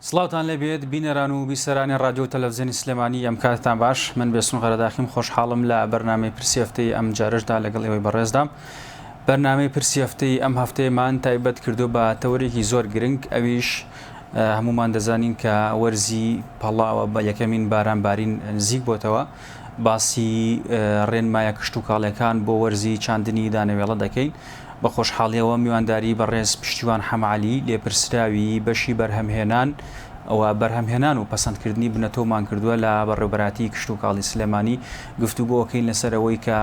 سڵاوتان لێبێت بینەران و بیسەرانی ڕادیۆ و تەلەفزیۆنی سلێمانی ئەم کاتتان باش من بێسون غەرەداخیم خۆشحاڵم لە بەرنامەی پرسی هەفتەی ئەم جارەشدا لەگەڵ ئێوەی بەڕێزدام بەرنامەی پرسی هەفتەی ئەم هەفتەیەمان تایبەت کردو بە تەوەرێکی زۆر گرنگ ئەویش هەمومان دەزانین کە وەرزی پەڵاوە بە یەکەمین باران بارین نزیک بۆتەوە باسی ڕێنمایە کشتوکاڵیەکان بۆ وەرزی چاندنی دانەوێڵە دەکەین. بە خۆشحاڵیەوە میوانداری بەڕێز پشتیوان حەمەعەلی لێپرسراوی بەشی بەرهەمهێنان و بەرهەمهێنان و پەسەندکردنی بنەتۆمان کردووە لە بەڕێوبەراتیی کشتوکاڵی سلێمانی گفتوگۆ ئەکەین لەسەر ئەوەی کە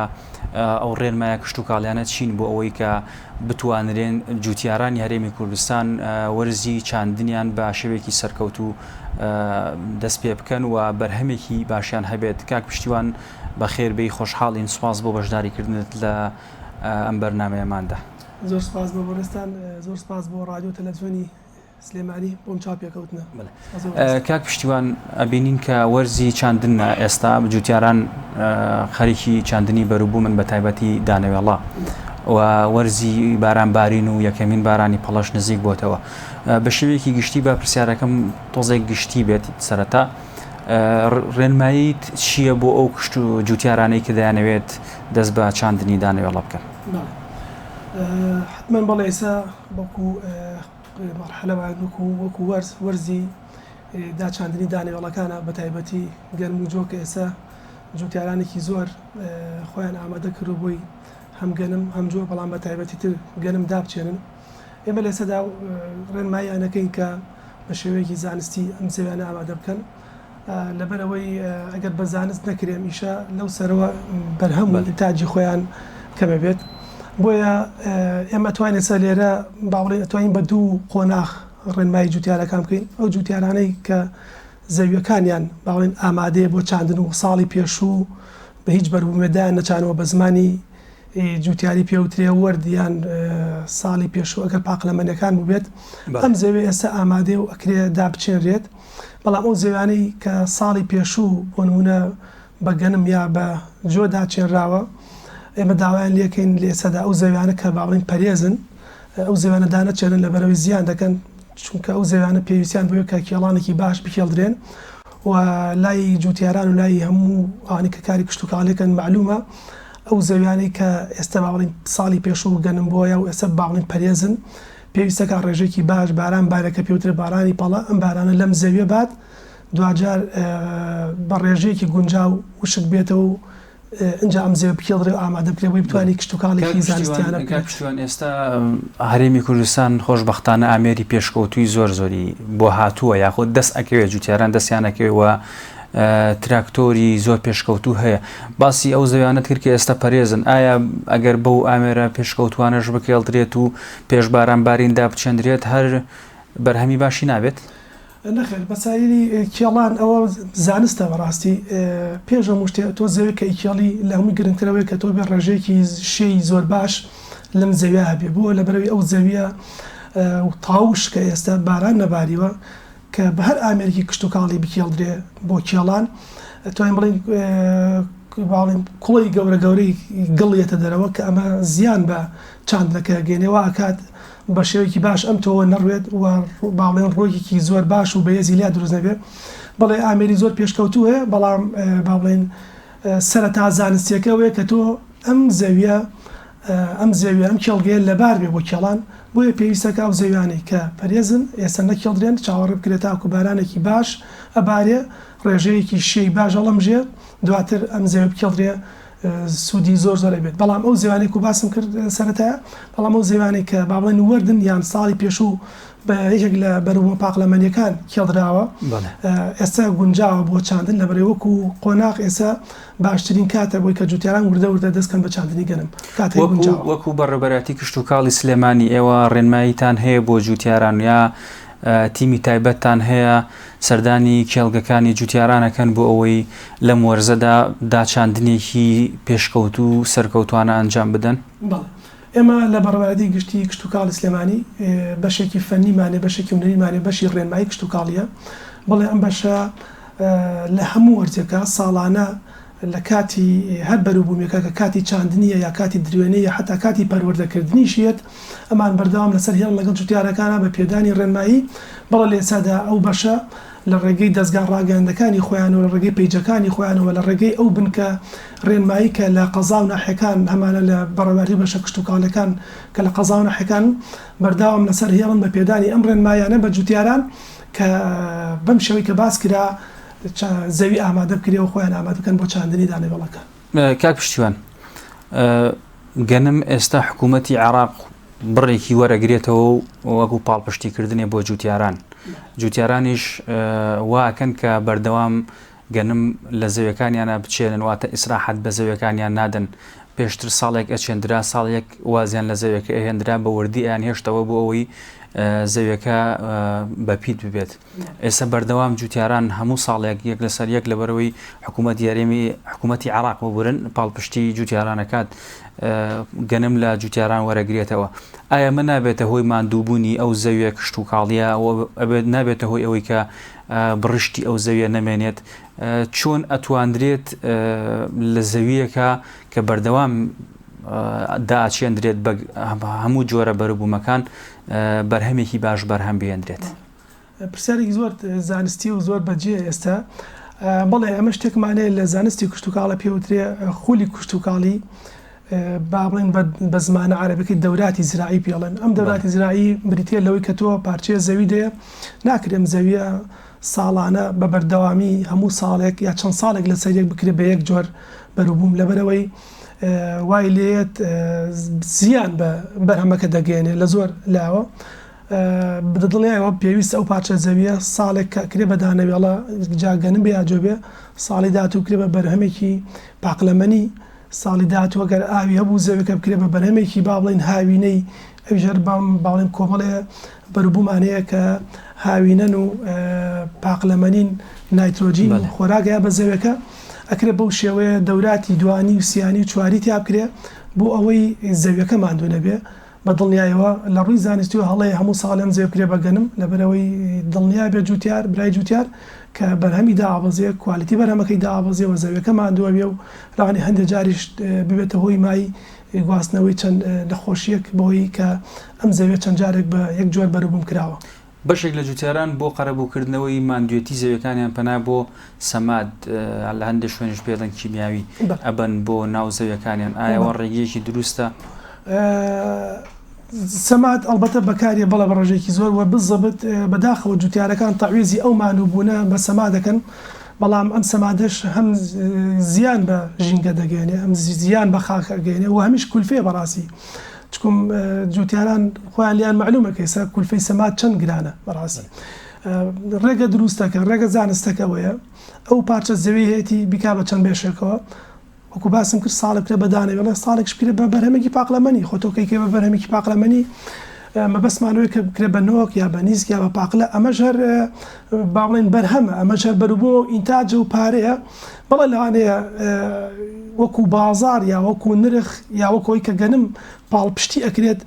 ئەو ڕێنمایە کشتوکاڵیانە چین بۆ ئەوەی کە بتوانرێن جوتیارانی هەرێمی کوردستان وەرزی چاندنیان بە شێوەیەکی سەرکەوتوو دەست پێ بکەن و بەرهەمێکی باشیان هەبێت. کاک پشتیوان بەخێر بێی خۆشحاڵین سوپاس بۆ بەشداریکردنت لە ئەم بەرنامەیەماندا. زۆر سوپاس بۆ بەڕێزتان، زۆر سوپاس بۆ ڕادیۆ و تەلەفزیۆنی سلێمانی بۆم چاوپێکەوتنە. کاک پشتیوان ئەبینین کە وەرزی چاندنە ئێستا جوتیاران خەریکی چاندنی بەروبوومن بە تایبەتی دانەوێڵە و وەرزی باران بارین و یەکەمین بارانی پەڵەش نزیک بۆتەوە بە شێوەیەکی گشتی بە پرسیارەکەم تۆزێک گشتی بێت سەرەتا ڕێنماییت چییە بۆ ئەو کشت و جوتیارانەی کە دەیانەوێت دەست بە چاندنی دانەوێڵە بکەن؟ حتمما بەڵێ ئێستا وەکو مەرحەلە وایە وەکو وەکو وەرز وەرزی داچاندنی دانەوێڵەکانە بە تایبەتی گەرم و جۆ کە ئێستا جوتیارانێکی زۆر خۆیان ئامادە کردو بۆی هەم گەنم هەم جۆ بەڵام بە تایبەتی تر گەنم دابچێنن ئێمە لە ئێستادا ڕێنماییان ئەکەین کە بە شێوەیەکی زانستی ئەم زەویانە ئامادە بکەن لەبەر ئەوەی ئەگەر بە زانست نەکرێ ئەم ئیشە لەو سەرەوە بەرهەم و ئینتاجی خۆیان کەمە بێت بۆیە ئێمە توانین ئێستا لێرە با بڵێین ئەتوانین بە دوو قۆناغ ڕێنمایی جوتیارەکان بکەین ئەو جوتیارانەی کە زەویەکانیان با بڵێین ئامادەیە بۆ چاندن و ساڵی پێشوو بە هیچ بەروبوومێ دایان نەچانەوە بە زمانی جوتیاری پێوترێ وەرد یان ساڵی پێشوو ئەگەر پاقلەمەنیەکان بووبێت ئەم زەویە ئێستا ئامادەیە و ئەکرێ دابچێنرێت بەڵام ئەو زەویانەی کە ساڵی پێشوو بۆ نموونە بە گەنم یا بە جۆ داچێنراوە ئێمە داوایان لێکەین لە ئێستادا ئەو زەویانە کە با بڵێین پەرێزن ئەو زەویانە دانەچێنن لەبەرئەوەی زیان دەکەن چونکە ئەو زەویانە پێویستیان بەوەیە کە کێڵانێکی باش بکێڵدرێن و لای جوتیاران و لای هەموو ئەوانەی کە کاری کشتوکاڵیەکەن مەعلومە ئەو زەویانەی کە ئێستا با بڵێین ساڵی پێشوو گەنم بووە یا ئێستا با بڵێین پەرێزن پێویستەکە ڕێژەیەکی باش باران بارێ کە پێوترێ بارانی پەڵە ئەم بارانە لەم زەویە بات دواجار بە ڕێژەیەکی گونجاو وشک بێتەوە و ئینجا ئەم زەویە بکێڵرێ و ئامادە بکرێ بۆی بتوانێ کشتوکاڵێکی زانستیانە بکرێت. کاک پشتیوان ئێستا هەرێمی کوردستان خۆشبەختانە ئامێری پێشکەوتووی زۆر زۆری بۆ هاتووە یاخود دەست ئەکەوێت جوتیاران دەستیان ئەکەوێت و تراکتۆری زۆر پێشکەوتوو هەیە باسی ئەو زەویانەت کرد کە ئێستا پەرێزن ئایا ئەگەر بەو ئامێرە پێشکەوتوانەش بکێڵدرێت و پێش باران بارین دابچێندرێت هەر بەرهەمی باشی نابێت؟ نەخێر مەسایلی کێڵان ئەوە زانستە بەڕاستی پێش هەموو شتێ تۆ زەوی کە ئیکێڵی لە هەمووی گرنگتر ئەوەیە کە تۆ بێ ڕێژەیەکی شێی زۆر باش لەم زەویە هەبێ بۆ لەبەرئەوەی ئەو زەویە تاوش کە ئێستا باران نەباریوە کە بە هەر ئامێرێکی کشتوکاڵی بکێڵدرێ بۆ کێڵان ئەتوانین بڵێین باڵێن کوڵی گەورە گەورەی گڵ یەتە دەرەوە کە ئەمە زیان بە چاندنەکە گەێنێ وا ئەکات بە شێوەیەکی باش ئەم تۆوە نەڕوێت و باڵێن ڕۆیەکی زۆر باش و بەهێزی لیا دروست نەبێ بەڵێ ئامێری زۆر پێشکەوتوو هەیە بەڵام با بڵێین سەرەتا زانستیەکە ئەوەیە کە تۆ ئەم زەویە ئەم زەویە ئەم کێڵگەیە لەبار بێ بۆ کێڵان بۆیە پێویستە کە ئەو زەویانەی کە پەرێزن ئێستا نەکێڵدرێن چاوەڕێ بکرێت تاکو بارانێکی باش ئەبارێ ڕێژەیەکی شێی باش هەڵەمژێ دواتر ئەم زەویە بکێڵدرێ سوودی زۆر زۆر ئەبێت بەڵام ئەو زەویانەی کو باسم کرد سەرەتایە بەڵام ئەو زەویانەی کە با بڵێن وەردن یان ساڵی پێشوو بە یەکێک لە بەروبوومە پاقلەمەنیەکان کێڵدراوە ئێستا گونجاوە بۆ چاندن لەبەرئەوەی وەکو قۆناغ ئێستا باشترین کاتە بۆی کە جوتیاران وردە وردە دەست کەن بە چاندنی گەنم کاتێک گونجاوە. وەکو بەڕێوبەرایەتی کشتوکاڵی سلێمانی ئێوە ڕێنماییتان هەیە بۆ جوتیاران یا تیمی تایبەتتان هەیە سەردانی کێڵگەکانی جوتیاران ئەکەن بۆ ئەوەی لەم وەرزەدا داچاندنێکی پێشکەوتوو و سەرکەوتوانە ئەنجام بدەن؟ بەڵێ ئێمە لە بەڕێوەبەرایەتی گشتی کشتوکاڵی سلێمانی بەشێکی فەنیمان هەیە بەشێکی هونەریمان هەیە بەشی ڕێنمایی کشتوکاڵییە بەڵێ ئەم بەشە لە هەموو وەرزێکا ساڵانە. لە کاتی هەر بەروبوومێکە کە کاتی چاندنیە یا کاتی دروێنەیە حەتا کاتی پەروەردەکردنیشیەت ئەمان بەردەوام لەسەر هێڵن لەگەڵ جوتیارەکانا بە پێدانی ڕێنمایی بەڵێ لە ئێستادا ئەو بەشە لە ڕێگەی دەزگا ڕاگەیاندەکانی خۆیانەوە لە ڕێگەی پەیجەکانی خۆیانەوە لە ڕێگەی ئەو بنکە ڕێنمایی کە لە قەزا و ناحیەکان هەمانە لە بەڕێوەبەرایەتی بەشە کشتوکاڵیەکان کە لە قەزا و ناحیەکانن بەرداوام لەسەر هێڵن بە پێدانی ئەم ڕێنماییانە بە جوتیاران کە بەم شێوەی کە باس کرا زەوی ئامادە بکرێ و خۆیان ئامادە بکەن بۆ چاندنی دانەوێڵەکان. کاک پشتیوان گەنم ئێستا حکوومەتی عێراق بڕێکی وەرەگرێتەوە و وەکو پاڵپشتیکردنێ بۆ جوتیاران جوتیارانیش واکەن کە بەردەوام گەنم لە زەویەکانیانە بچێنن واتە ئیسراحەت بە زەویەکانیان نادەن پێشتر ساڵێک ئەچێندرا ساڵێک وازیان لە زەویەکە ئەهێندرا بە وردی ئەیان هێشتەوە بۆ ئەوەی زەویەکە بەپیت ببێت ئێستا بەردەوام جوتیاران هەموو ساڵێک یەک لەسەر یەک لەبەرەوەی حکوومەت یاریمی حکوومەتی عراق ببورن پاڵپشتی جوتیارانەکات گەنم لە جوتیاران وەرەگرێتەوە ئایا مە نابێتە هۆی ماندووبوونی ئەو زەویە کشت و کاڵیە نابێتە هۆی ئەوەی کە بڕشتی ئەو زەویە نەمێنێت چۆن ئەتواندرێت لە زەویەکە کە بەردەوام داچێندرێت بە هەموو جۆرە بەروبوومەکان بەرهەمێکی باش بەرهەم بهێندرێت؟ پرسیارێکی زۆر زانستی و زۆر بەجێ ئێستا بەڵێ ئەمە شتێکمان هەیە لە زانستی کشتتوکاڵە پێوترێ خولی کشتتوکاڵی با بڵێن بە زمانە عەرەبەکەی دەوراتی زراعی پێڵێن ئەم دەوراتی زراعی بریتە لەوەی کە تۆ پارچەیە زەوی دەیە ناکرێم زەویە ساڵانە بە بەردەوامی هەموو ساڵێک یا چەند ساڵێک لەسەر یەک بکرێت بە یەک جۆر بەروبووم لەبەرەوەی وای لێت زیان بە بەرهەمەکە دەگەێنێ لە زۆر لاوە دڵنیایەوە پێویستە ئەو پارچە زەویە ساڵێک کە ئەکرێ بە دانەوێڵە جا گەنم بێ یا جۆ بێ ساڵی داهاتوو بکرێ بە بەرهەمێکی پاقلەمەنی ساڵی داهاتوو ئەگەر ئاوی هەبوو زەویەکە بکرێ بە بەرهەمێکی با بڵێین هاوینەی ئەویش هەر با بڵێن کۆمەڵێ بەروبوومان هەیە کە هاوینەن و پاقلەمەنین نایترۆجین و خۆراک هەیە بە زەویەکە ئەکرێ بەو شێوەیە دەوراتی دوانی و سیانی و چواری تیا بکرێ بۆ ئەوەی زەویەکە ماندوو نەبێ بە دڵنیایەوە لە ڕووی زانستیەوە هەڵەیە هەموو ساڵێ ئەم زەویە بکرێ بە گەنم، لەبەرئەوەی دڵنیا بێت جوتیار، برای جوتیار، کە بەرهەمی دائەبەزێ، کوالیتی بەرهەمەکەی دائەبەزێ و زەویەکە ماندوو ئەبێ و لەوانەیە هەندێ جاریش ببێتە هۆی مای گواستنەوەی چەند نەخۆشییەک بەهۆی کە ئەم زەویە چەند جارێک بە یەک جۆر بەروبووم کراوە. بەشێک لە جوتیاران بۆ قەرەبووکردنەوەی ماندوێتی زەویەکانیان پەنا بۆ سەماد، لە هەندێک شوێنیش پێی دەڵێن کیمیاوی، ئەبەن بۆ ناو زەویەکانیان، ئایا ئەوە ڕێگەیەکی دروستە؟ سەماد ئەڵبەتە بەکاریە بەڵێ بە ڕێژەیەکی زۆر وە بزەبت بەداخەوە جوتیارەکان تەعویزی ئەو مانووبوونە بە سەما دەکەن بەڵام ئەم سەمادەش هەم زیان بە ژینگە دەگەیەنێ هەم زیان بە خاک ئەگەیەنێ و هەمیش کولفەیە بەڕاستی چکم جوتیاران خۆیان لیان مەعلومە کە ئێستا کولفەی سەماد چەند گرانە بەڕاستی ڕێگە دروستەکە ڕێگە زانستەکە ئەوەیە ئەو پارچە زەوی هەیەتی بیکا بە چەند بێشێکەوە وەکو باسم کرد ساڵێک بکرێت بە دانەوێڵە ساڵێکش بکرێت بە بەرهەمێکی پاقلەمەنی خۆ تۆ کەی بە بەرهەمێکی پاقلەمەنی مەبەستمان ئەوەیە کە بکرێت بە نۆک یا بە نیسک یا بە پاقلە ئەمەش هەر با بڵێین بەرهەمە ئەمەش هەر بەروبوومە و ئینتاجە و پارەیە بەڵێ لەوانەیە وەکو بازاڕ یا وەکو نرخ یا وەکو ئەوەی کە گەنم پاڵپشتی ئەکرێت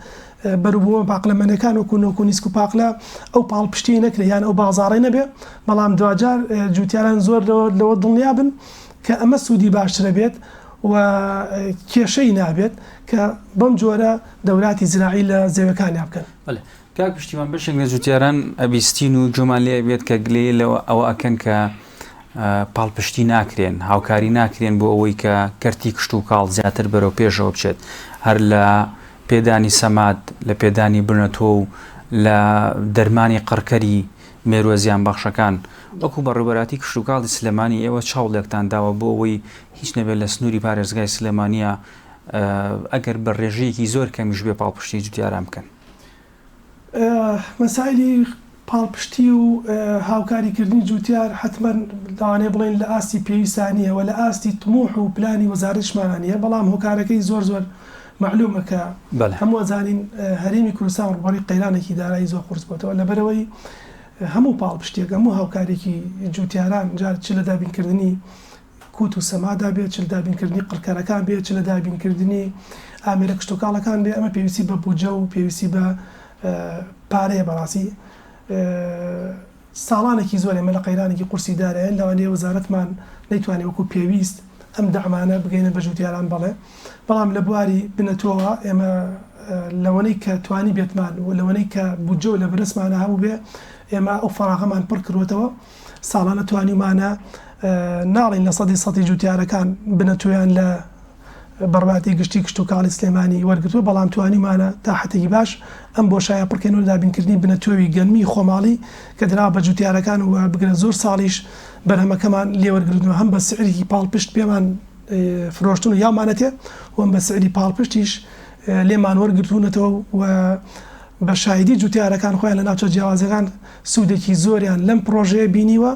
بەروبوومە پاقلەمەنەکان وەکو نۆک و نیسک و پاقلە ئەو پاڵپشتیی نەکرێت یان ئەو بازاڕەی نەبێ بەڵام دواجار جوتیاران زۆر لەوە دڵنیا بن کە ئەمە سوودی باشترە بێت و کێشەی نابێت کە بەم جۆرە دەوراتی زراعی لە زەویەکانیا بکەن. بەڵێ کاک پشتیوان بەشێک لە جوتیاران ئەبیستین و گوێمان لێ ئەبێت کە گلەیی لەوە ئەوە ئەکەن کە پاڵپشتی ناکرێن هاوکاری ناکرێن بۆ ئەوەی کە کەرتی کشتوکاڵ زیاتر بەرەو پێشەوە بچێت هەر لە پێدانی سەماد لە پێدانی بنەتۆ و لە دەرمانی قڕکەری مێرووە زیانبەخشەکان وەکو بەڕێوبەراتی کشتوکاڵی سلێمانی ئێوە چ هەوڵێکتان داوە بۆ ئەوەی هیچ نەبێت لە سنووری پارێزگای سلێمانییە ئەگەر بە ڕێژەیەکی زۆر کەمیش بێ پاڵپشتی جوتیاران بکەن؟ مەسایلی پاڵپشتی و هاوکاری کردنی جوتیار حەتمەن لەوانەیە بڵێین لە ئاستی پێویستا نییە و لە ئاستی تموح و پلانی وەزارەتیشمانا نییە، بەڵام هۆکارەکەی زۆر زۆر مەعلومە کە هەموو ئەزانین هەرێمی کوردستان ڕووبەڕووی قەیرانێکی دارایی زۆر قورس بۆتەوە لەبەرئەوەی هەموو پاڵپشتیەک هەموو هاوکاریەکی جوتیاران جا چ لە دابینکردنی کوت و سەمادا بێت چ لە دابینکردنی قڕکەرەکان بێت چ لە دابینکردنی ئامێرە کشتوکاڵەکان بێت ئەمە پێویستی بە بودجە و پێویستی بە پارەیە بەڕاستی ساڵانێکی زۆر ئێمە لە قەیرانێکی قورسی داراین لەوانەیە وەزارەتمان نەیتوانی وەکو پێویست. ئەم دەعمانە بگەینە بە جوتیاران بەڵێ بەڵام لە بواری بنەتۆوە ئێمە لەوەنەی کە توانی بێتمان و لەوەنەی کە بودجە و لەبەرەسمانە هەبووبێ ئێمە ئەو فەراغەمان پڕ کردووەتەوە ساڵانە توانیومانە ناڵێین لە سەدی سەدی جوتیارەکان بنەتۆیان لە بەڕێوەبەرایەتی گشتی کشتوکاڵی سلێمانی وەرگرتووە، بەڵام توانیومانە تا حەتێکی باش ئەم بۆشایە پڕکەینەوە لە دابینکردنی بنەتۆوی گەنمی خۆماڵی کە دراوە بە جوتیارەکان و بگرە زۆر ساڵیش بەرهەمەکەمان لێ وەرگرتوون هەم بە سعرێکی پاڵپشت پێمان فرۆشتن و یاومانەتێ و هەم بە سعری پاڵپشتیش لێمان وەرگرتوونەتەوە و بە شایدی جوتیارەکان خۆیان لە ناوچە جیاوازەکان سوودێکی زۆریان لەم پڕۆژەیە بینیوە.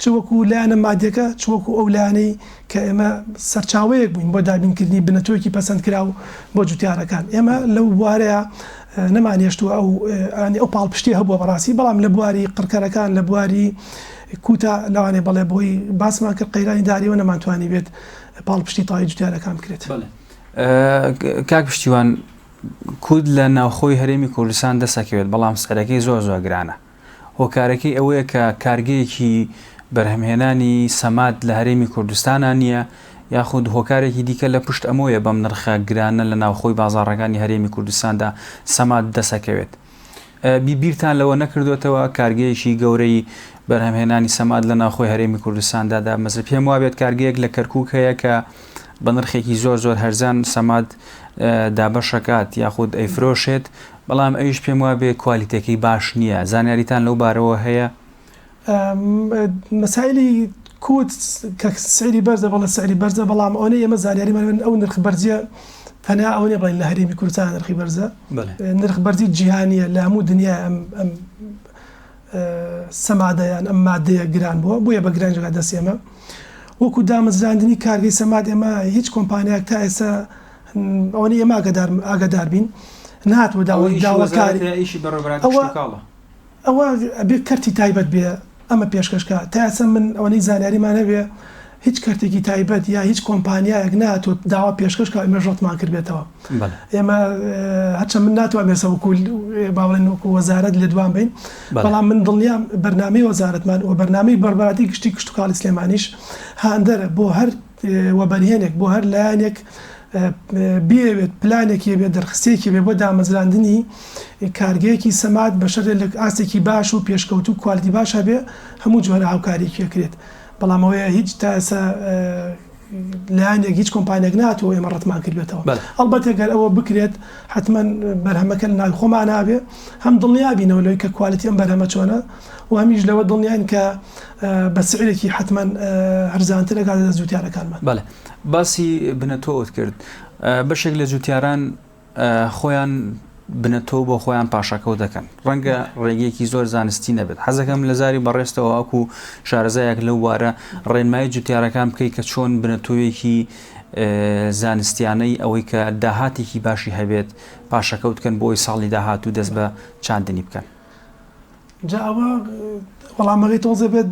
چ وەکو لایەنە مادیەکە چ وەکو ئەو لایەنەی کە ئێمە سەرچاوەیەک بووین بۆ دابینکردنی بنەتۆکی پەسەندکراو بۆ جوتیارەکان ئێمە لەو بوارەیە نەمانهێشتووە ئەو ینی ئەو پاڵپشتیە هەبووە بەڕاستی بەڵام لە بواری قڕکەرەکان لە بواری کوتا لەوانەیە بەڵێ بۆی باسمان کرد قەیرانی داریەوە نەمانتوانی بێت پاڵپشتی تەواوی جوتیارەکان بکرێت. بەڵێ کاک پشتیوان کورد لە ناوخۆی هەرێمی کوردستان دەسەکەوێت بەڵام سعرەکەی زۆر زۆر گرانە هۆکارەکەی ئەوەیە کە کارگەیەکی بەرهەمهێنانی سەماد لە هەرێمی کوردستانا نییە، یاخود هۆکارێکی دیکە لە پشت ئەمەوەیە بەم نرخە گرانە لە ناوخۆی بازاڕەکانی هەرێمی کوردستاندا سەماد دەسەکەوێت. بی بیرتان لەوە نەکردۆتەوە کارگەیەکی گەورەی بەرهەمهێنانی سەماد لە ناوخۆی هەرێمی کوردستاندا دابمەزرێت؟ پێم وابێت کارگەیەک لە کەرکوک هەیە کە بە نرخێکی زۆر زۆر هەرزان سەماد دابەشەکات یاخود ئەیفرۆشێت، بەڵام ئەویش پێم وابێ کوالیتەکەی باش نییە، زانیاریتان لەو بارەوە هەیە؟ مەسایلی کوت کە سعری بەرزە بەڵێ سعری بەرزە بەڵام ئەوەنەی ئێمە زانیاریمان هەبێت ئەو نرخ بەرزیە تەنیا ئەوە نیە بڵێین لە هەرێمی کوردستان نرخی بەرزە نرخ بەرزی جیهانیە لە هەموو دنیا ئەم ئەم سەمادە یان ئەم مادەیە گران بووە بۆیە بە گرانی دەگاتە دەست ئێمە وەکو دامەزراندنی کارگەی سەماد ئێمە هیچ کۆمپانیایەک تا ئێستا ئەوەنەی ئێمە ئاگادار ئاگادار بین نەهاتووە ئەوە داوای ئیشی داواکاری وەزارەتە یا ئیشی بەڕێوەبەرانی ئەوە کشتوکاڵە؟ ئەوە ئەبێ کەرتی تایبەت بێ ئەمە پێشکەش کا تا ئێستا من ئەوەنەی زانیاریمان هەبێ هیچ کەرتێکی تایبەت یا هیچ کۆمپانیایەک نەهاتووە داوا پێشکەش کا ئێمەش ڕەتمان کردبێتەوە بەڵێ. ئێمە هەرچەند من ناتوانم ئێستا وەکو با بڵێن وەکو وەزارەت لێدوان بین بەڵێ. بەڵام من دڵنیام بەرنامەی وەزارەتمان و بەرنامەی بەڕێوەبەرایەتی گشتی کشتوکاڵی سلێمانیش هاندەرە بۆ هەر وەبەرهێنێک بۆ هەر لایەنێک بیەوێت پلانێکی هەبێت دەرخستێکی هەبێت بۆ دامەزراندنی کارگەیەکی سەماد بە شەرتێ لە ئاستێکی باش و پێشکەوتوو کوالیتی باش هەبێ هەموو جۆرە هاوکاریەکی ئەکرێت بەڵام ئەوەیە هیچ تا ئێستا لایەنێک هیچ کۆمپانیەک ناتوە ئێمە ڕەتمان کردبێتەوە ئەڵبەت گەر ئەوە بکرێت حتمما بەرهەمەکە لە ناوی خۆمان نابێ هەم دڵنیا بینەوە لەوەی کە کوالیتی ئەم بەرهەمە چۆنە و هەمیش لەوە دڵنیاین کە بە سعرێکی حەتمەن هەرزانتر ئەگاتە دەست جوتیارەکانمان. بەڵێ باسی بنەتۆوت کرد بەشێک لە جوتیاران خۆیان بنەتۆ بۆ خۆیان پاشەکەوت دەکەن ڕەنگە ڕێگەیەکی زۆر زانستی نەبێت حەزەکەم لە زاری بەڕێزتەوە وەکو شارەزایەک لەو بوارە ڕێنمایی جوتیارەکان بکەیت کە چۆن بنەتۆیەکی زانستیانەی ئەوەی کە داهاتێکی باشی هەبێت پاشەکەوت بکەن بۆی ساڵی داهاتوو دەست بە چاندنی بکەن. جا ئەوە وەڵامەکەی تۆزێ بێت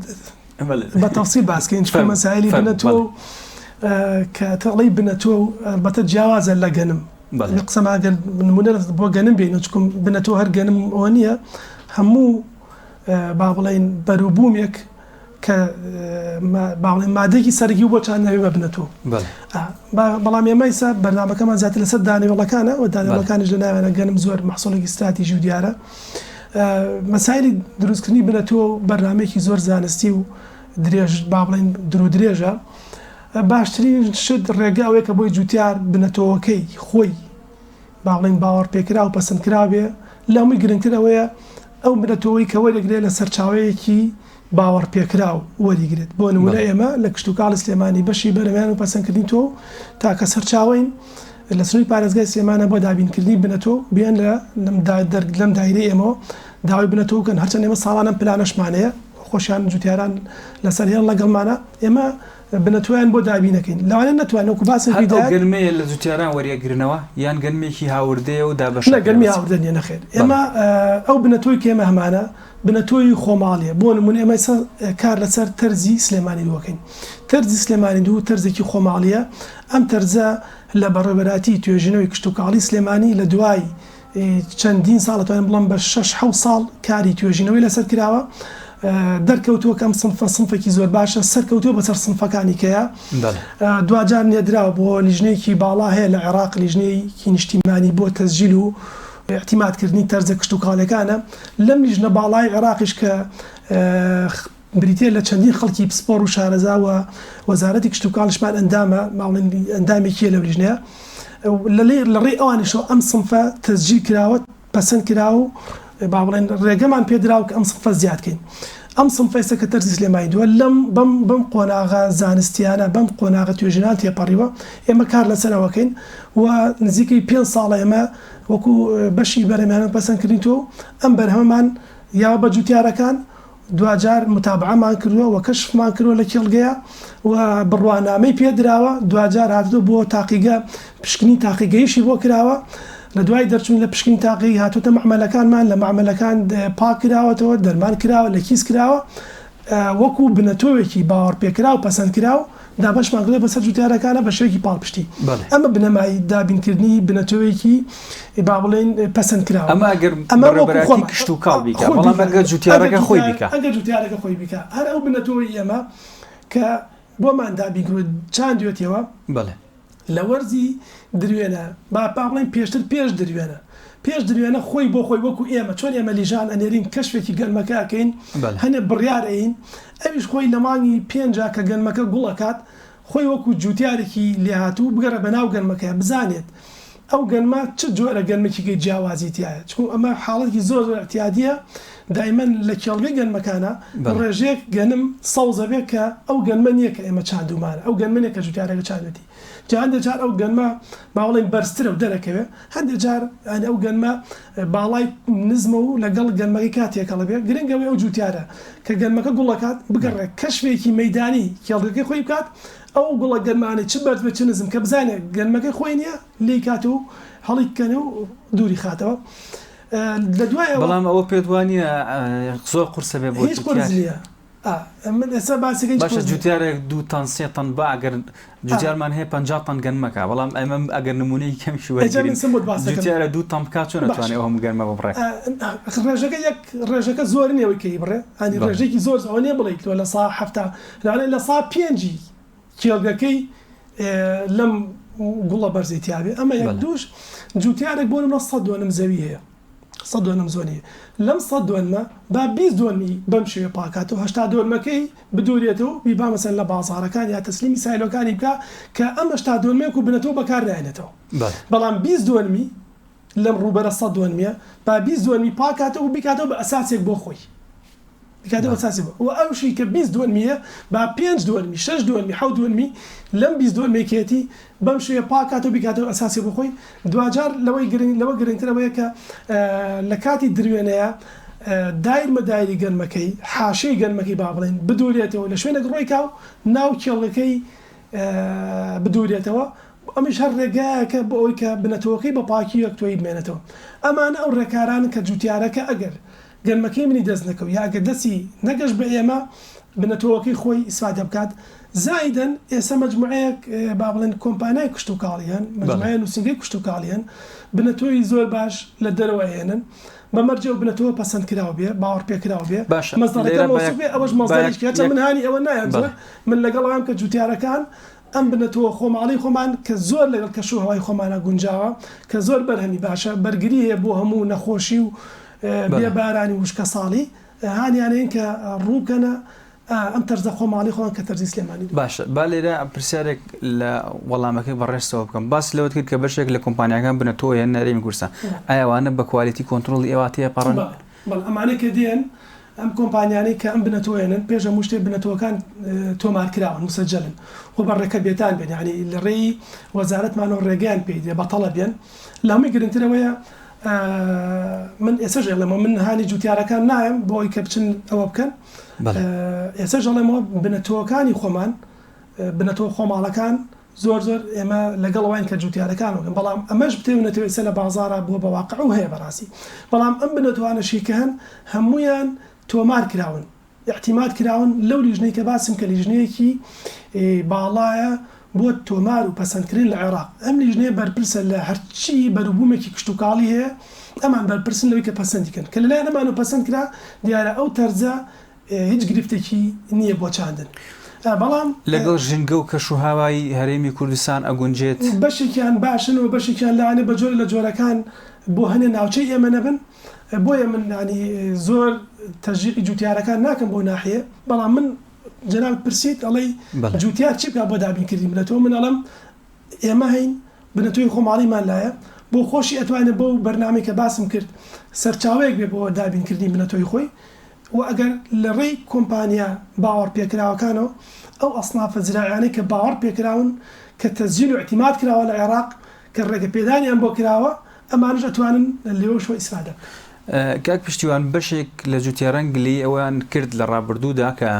بە تەفسیل باس کەین چونکە مەسایلی بنەتۆ و کە تۆ ئەڵێی بنەتۆ و ئەلبەتە جیاوازە لە گەنم لە قسەمان گەر نمونە بۆ گەنم بێنە چکم بنەتۆ هەر گەنم ئەوە نییە هەموو با بڵێین بەروبوومێک کە با بڵێین مادەیەکی سەرەکی بۆ چاندن ئەبێ بە بنەتۆ بەڵام ئێمە ئیسا بەرنامەکەمان زیاتر لەسەر دانەوێڵەکانە و دانەوێڵەکانیش لە ناویانە گەنم زۆر مەحسوڵێکی ستراتیژی و دیارە مەسایلی دروستکردنی بنەتۆ بەرنامەیەکی زۆر زانستی و درێژ با بڵێین درو درێژە باشترین شت ڕێگە ئەوەیە کە بۆی جوتیار بنەتۆوەکەی خۆی با بڵێین باوەڕپێکراو و پەسەندکراو بێ لە هەمووی گرنگتر ئەوەیە ئەو بنەتۆوەی کە وەرێگرێ لە سەرچاوەیەکی باوەڕپێکراو وەریگرێت بۆ نموونە ئێمە لە کشتوکاڵی سلێمانی بەشی بەرهەمهێنان و پەسەندکردنی تۆو تاکە سەرچاوەین لە سنووری پارێزگای سلێمانە بۆ دابینکردنی بنەتۆو بێن لە لەم دایرەی ئێمەوە داوای بنەتۆو بکەن هەرچەند ئێمە ساڵانە ئەم پلانەشمان هەیە خۆشیان جوتیاران لەسەر هێڵ لەگەڵمانە ئێمە بنەتۆیان بۆ دابین ئەکەین لەوانەیە نەتوانین وەکو باسم هەر ئەو کرد گەنمەیە لە جوتیاران وەریەگرنەوە یان گەنمێکی هاوردەیە و دابەش نە ئەکرێ گەنمی بە چ؟ هاوردە نیە نەخێر بەڵێ. ئێمە ئەو بنەتۆی کە ئێمە هەمانە بنەتۆی خۆماڵیە بۆ نمونە ئێمە ئێستا کار لەسەر تەرزی سلێمانی دوو ئەکەین تەرزی سلێمانی دوو تەرزێکی خۆماڵیە ئەم تەرزە لە بەڕێوەبەرایەتی توێژینەوەی کشتوکاڵی سلێمانی لە دوای چەندین ساڵ ئەتوانم بڵێم بە شەش حەوت ساڵ کاری توێژینەوەی لەسەر کراوە. دەرکەوتووە کە ئەم سنفە سنفێکی زۆر باشە، سەرکەوتووە بەسەر سنفەکانی کەیە. دواجار نێردراوە بۆ لیژنەیەکی باڵا هەیە لە عێراق، لیژنەیەکی نیشتیمانی بۆ تەسجیل و ئیعتیمادکردنی تەرزە کشتوکاڵیەکانە. لەم لیژنە باڵای عێراقیش کە بریتیە لە چەندین خەڵکی پسپۆڕ و شارەزا و وەزارەتی کشتوکاڵیشمان ئەندامە، با بڵێین ئەندامێکیە لەو لیژنەیە، لە ڕێی ئەوانیشەوە ئەم سنفە تەسجیل کراوە، پەسەند کراوە و با بڵێین ڕێگەمان پێدراوە کە ئەم سنفە زیاد کەین. ئەم سنفە ئێستا کە تەرزی سلێمانی دووە لەم بەم بەم قۆناغە زانستیانە بەم قۆناغە توێژینان تێپەڕیوە ئێمە کار لەسەر ئەوە کەین و نزیکەی پێنج ساڵە ئێمە وەکو بەشی بەرهەمهێنان پەسەند کردین تۆ ئەم بەرهەمەمان یاوە بە جوتیارەکان دواجار موتابەعەمان کردووە و کەشفمان کردووە لە کێڵگەیا و بڕوانامەی پێ دراوە، دواجار هاتووە بۆ تاقیگە پشکنین تاقیگەیشی بۆ کراوە، لە دوای دەرچوون لە پشکنین تاقیگەی هاتووەتە مەعمەلەکانمان، لە مەعمەلەکان پاک کراوەتەوە، دەرمان کراوە، لە کیس کراوە، وەکو بنەتۆوێکی باوەڕپێکراو پەسەندکراو دابەشمان کردووە بەسەر جوتیارەکانە بە شێوەیەکی پاڵپشتی. ئەمە بنەمای دابینکردنی بنەتۆوێکی با بڵێین پەسەندکراوە. ئەمە ئەگەر بەڕێوەبەرایەتی کشتوکاڵ بیکا، بەڵام ئەگەر جوتیارەکە خۆی بیکا. ئەگەر جوتیارەکە خۆی بیکا، هەر ئەو بنەتۆوەی ئێمە کە بۆمان دابین کردووە چاندوێتیەوە. بەڵێ. لە وەرزی دروێنە با با بڵێین پێشتر پێش دروێنە پێش دروێنە خۆی بۆ خۆی وەکو ئێمە چۆن ئێمە لیژان ئەنێرین کەشفێکی گەنمەکە ئەکەین هەنێ بڕیار ئەین ئەویش خۆی لە مانگی پێنجا کە گەنمەکە گوڵ ئەکات خۆی وەکو جوتیارێکی لێهاتوو بگەڕێ بە ناو گەنمەکەیا بزانێت ئەو گەنمە چ جۆرە گەنمێکیگەی جیاوازی تیایە چونکو ئەمە حاڵەتێکی زۆر زۆر ئیعتیادیە دایمەن لە کێڵگەی گەنمەکانا ڕێژەیەک گەنم سەوز ئەبێ کە ئەو گەنمە نیە کە ئێمە چاندومانە ئەو گەنمە نیە کە جوتیارەکە چاندوێتی جا هەندێ جار ئەو گەنمە با بڵێین بەرزترە و دەرەکەوێ هەندێ جار یانی ئەو گەنمە باڵای نزمە و لەگەڵ گەنمەکەی کا تێکەڵ ئەبێ گرنگ ئەوەی ئەو جوتیارە کە گەنمەکە گوڵ ئەکات بگەڕێ کەشفێکی مەیدانی کێڵگەکەی خۆی بکات ئەو گوڵە گەنمانەی چ بەرز بێ چ نزم کە بزانێ گەنمەکەی خۆی نیە لێی کات و هەڵی بکەنێ و دووری خاتەوە لە دوای ئەوە. بەڵام ئەوە پێت وا نییە زۆر قورسە بێ بۆ هیچ قورس نییە من ئێستا باسەکەی باشە جوتیارێک دوو تەن سێ تەن با ئەگەر جوتیارمان هەیە 50 تەن گەنمەکە بەڵام ئەمە ئەگەر نمونەی کەمیش وەرگرین جوتیارە دوو تەن بکات چۆن ئەتوانێ ئەو هەموو گەنمە ببڕێ؟ ڕێژەکە یەک ڕێژەکە زۆر نییە ئەوەی کە ئیبڕێ هەنی ڕێژەیەکی زۆر ئەوە نییە بڵێیت تۆ لە سا 70 لەوانەیە لە سا پێنجی کێڵگەکەی لەم گوڵە بەرزەی تیابێ ئەمە یەک دووش جوتیارێک بۆ نمونە سەد دۆنم زەوی هەیە سەد دۆنم زۆنی لەم سەد دۆنمە با 20 دۆنمی بەم شێوە پاکاتەوە هەشتا دۆنمەکەی بدورێتەوە بیبا مەسەن لە بازاڕەکان یا تەسلیمی سایلۆکانی بکا کە ئەم هەشتا دۆنمەیەک و بنەتەوە بەکار نایەنێتەوە بەڵام 20 دۆنمی لەم ڕووبەرە سەد دۆنمیە با 20 دۆنمی پاکاتەوە و بیکاتەوە بە ئەساسێک بۆ خۆی بیکاتەوە بە ئەساسێک بۆ و ئەوشی کە 20 دۆنمیە با پێنج دۆنمی شەش دۆنمی حەوت دۆنمی لەم 20 دۆنمێکیەتی بەم شێوەیە پاک کاتەوە بیکاتەوە ئەساسی بۆ خۆی دواجار لەوەی گرنگ لەوە گرنگتر ئەوەیە کە لە کاتی دروێنەیە دایر مەدایری گەنمەکەی حاشیەی گەنمەکەی با بڵێین بدورێتەوە لە شوێنێک ڕۆی کا و ناو کێڵگەکەی بدورێتەوە ئەمیش هەر ڕێگایەکە بۆ ئەوەی کە بنەتەوەکەی بە پاکی و یەکتۆیی بمێنێتەوە ئەمانە ئەو ڕێکارانن کە جوتیارەکە ئەگەر گەنمەکەی منی دەست نەکەوت یا ئەگەر دەستی نەگەشت بە ئێمە بنەتۆوەکەی خۆی ئیسفادە بکات زائیدەن ئێستا مەجموعەیەک با بڵێن کۆمپانیای کشتوکاڵی هەن مەجموعەیە نووسینگەی کشتوکاڵی هەن بنەتۆی زۆر باش لە دەرەوە ئەهێنن بە مەرجێ ئەو بنەتۆوە پەسەندکراو بێ باوەڕپێکراو بێ باشە مەسدەرەکە لێرە بە مەوسوق یەک بێ ئەوەش بە یەک مەسدەرێکی هەرچەند یەک من هانی ئەوە نایەم بەڵێ زۆر من لەگەڵ ئەوام کە جوتیارەکان ئەم بنەتۆوە خۆماڵی خۆمان کە زۆر لەگەڵ کەش و هەوای خۆمانا گونجاوە کە زۆر بەرهەمی باشە بەرگری هەیە بۆ هەموو نەخۆشی و بێ بەڵێ. بارانی وشکەساڵی هانیانەین کە ڕوو بکەنە ئەم تەرزە خۆماڵی خۆمان کە تەرزی سلێمانی دوو. باشە با لێرە پرسیارێک لە وەڵامەکەی بەڕێزتەوە بکەم باست لەوەت کرد کە بەشێک لە کۆمپانیاکان بنەتۆ یان هەرێمی کوردستان ئایا ئەوانە بە quality control ی ئێوە تێپەڕن؟ بەڵێ بەڵێ ئەمانەی کە دێن ئەم کۆمپانیانەی کە ئەم بنەتۆیەنن پێش هەموو شتێ بنەتۆکان تۆمارکراون مسەجەلن و بە ڕێکە بێتان بێن یانی لە ڕێی وەزارەتمانەوە ڕێگەیان پێی دێ بەتەڵە بێن لە هەمووی گرنگتر ئەوەیە من ئێسەش ئەڵێمەوە من هانی جوتیارەکان نایەم بۆ ئەوەی کە بچن ئەوە بکەن ئێسەش ئەڵێمەوە بنەتۆکانی خۆمان بنەتۆ خۆماڵەکان زۆر زۆر ئێمە لەگەڵ ئەوەین کە جوتیارەکان وەکەن بەڵام ئەمەش بتەوێنێتەوە ئێستا لە بازاڕا بووە بە واقع و هەیە بەڕاستی بەڵام ئەم بنەتۆانەشی کە هەن هەموویان تۆمار کراون ئیعتیماد کراون لەو لیژنەی کە باسم کە لیژنەیەکی باڵایە بۆ تۆمار و پەسەندکردن لە عێراق ئەم لیژنەیە بەرپرسە لە هەرچی بەروبوومێکی کشتوکاڵی هەیە ئەمان بەرپرسن لەوەی کە پەسەندی کەن کە لەلایەن ئەمانەوە پەسەند کرا دیارە ئەو تەرزە. هیچ گرفتێکی نییە بۆ چاندن بەڵام. لەگەڵ ژینگە و کەشوهەوای هەرێمی کوردستان ئەگونجێت؟ بەشێکیان باشن و بەشێکیان لەوانەیە بە جۆرێ لە جۆرەکان بۆ هەنێ ناوچەی ئێمە نەبن بۆیە من یانی زۆر تەشجیعی جوتیارەکان ناکەم بەو ناحیەیە بەڵام من جەنابت پرسیت ئەڵێی جوتیار چی بکات بۆ دابینکردنی بنەتەوە من ئەڵێم ئێمە هەین بنەتۆی خۆماڵیمان لایە بۆ خۆشی ئەتوانێ بەو بەرنامەی کە باسم کرد سەرچاوەیەک بێ بۆ دابینکردنی بنەتۆی خۆی و ئەگەر لە ڕێی کۆمپانیا باوەڕ پێکراوەکانەوە ئەو ئەسنافە زراعیانەی کە باوەڕ پێکراون کە تەسجیل و ئیعتیماد کراوە لە عێراق کە ڕێگە پێدانیان بۆ کراوە ئەمانەش ئەتوانن لێوەشەوە ئیسفادە بکەن. کاک پشتیوان بەشێک لە جوتیاران گلەیی ئەوەیان کرد لە ڕابردوودا کە